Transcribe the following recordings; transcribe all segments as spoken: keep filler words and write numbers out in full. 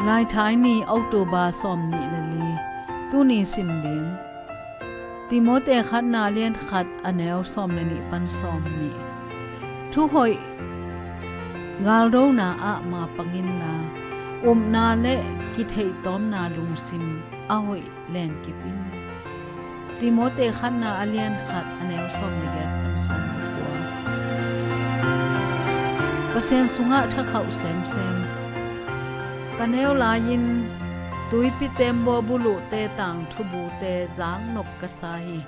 Laithai ni, October sawm nih le li. Tuni sim ding, Timote khatna a lian khat a neu sawm le nih pan sawm nih. Thuhoih galdona ah mapang inla, upna le kitheihtomna lungsim a hoih lenkip in. Timote khatna a lian khat a neu sawm le giat pan sawm le kua. Pasian sungah thakhauh semsem. Ka neu lai-in tuipi tembaw buluhte tangthu bute zaknop ka sa hi.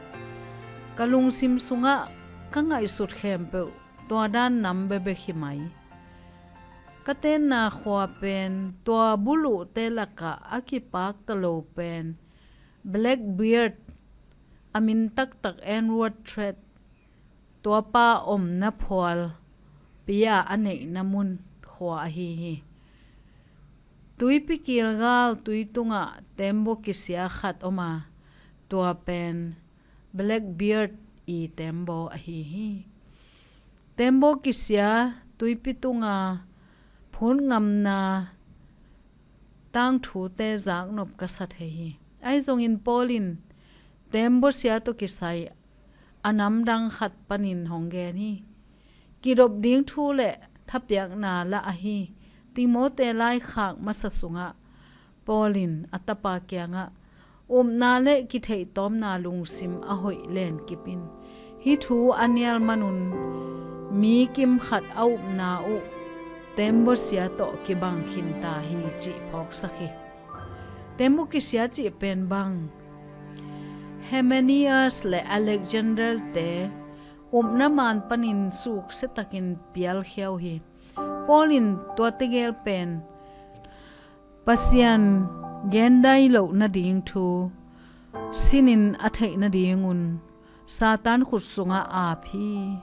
Ka lungsim sungah ka ngaihsut khempeuh tua dan nam bekbek hi mai. Ka tenna khua pen tua buluhte lakah a kipakta lo pen Blackbeard, a min taktak Edward Thread, tua pa omna phual pi-a a neihna mun khua ahi hi. Tuipi kilgal tui tungah tembaw kisia khat om a, tua pen Blackbeard i tembaw ahi hi. Tembaw kisia tuipi tunga phun ngamna tangthute zaknop ka sa thei hi. Ahi zongin Paul in tembaw sia tawh kisai a namdang khat panin hong gen hi. Kidop ding thu le thapiakna lah ahi Timote laikhak masa sungah Paul in a tapa kiangah upna le kitheihtomna lungsim a hoih lenkip in. Hih thu a nial manun mi kim khat a upna uh tembaw sia tawh kibang khinta hi cih phawksak hi. Tembaw kisia cih pen bang, Hymenaeus le Alexander te upna man panin suksiatakin pialkhia uh hi. Paul in tua tegel pen Pasian gendai loh nading thu sinin a theih nadingun Satan khut sungah ap hi.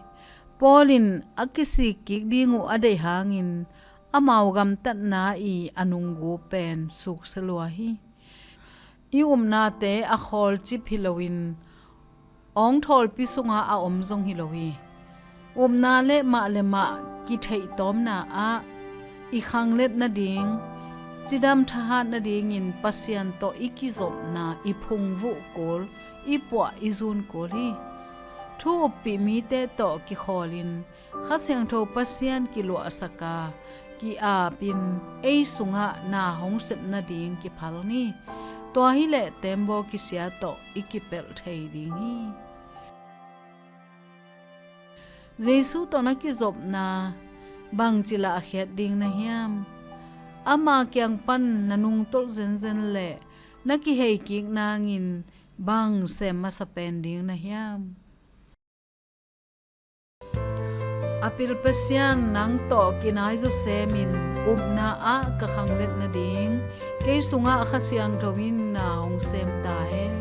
Paul in a kisik kik ding uh a deih hangin amau gamtatna i a nunggu pen suksia lua hi. I upnate a khawlcip hi loin awngthawlpi sungah a om zong hi lo hi. Upna le mah le mah kitheihtomna ah i khanglet nading, cidam thahat nadingin Pasian tawh i kizopna i phungvuh kul, i puah i zun kul hi. Thu uppih mite tawh kikhawlin Kha Siangtho Pasian kiluahsak a, ki-apin ei sungah na hong sep nading kiphal ni. Tua hileh tembaw kisia tawh i kipelh thei ding hi. Jesu tawh na kizopna bangci lahkhiat ding na hiam? Ama kiang pan na nungtolh zenzen le na kihei kik nangin bang sem masa pen ding na hiam? A pil Pasian, nang tawh kinai zaw semin upna ah ka khanglet nading kei sungah Kha Siangtho in na hong sem ta hen.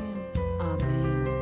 Amen.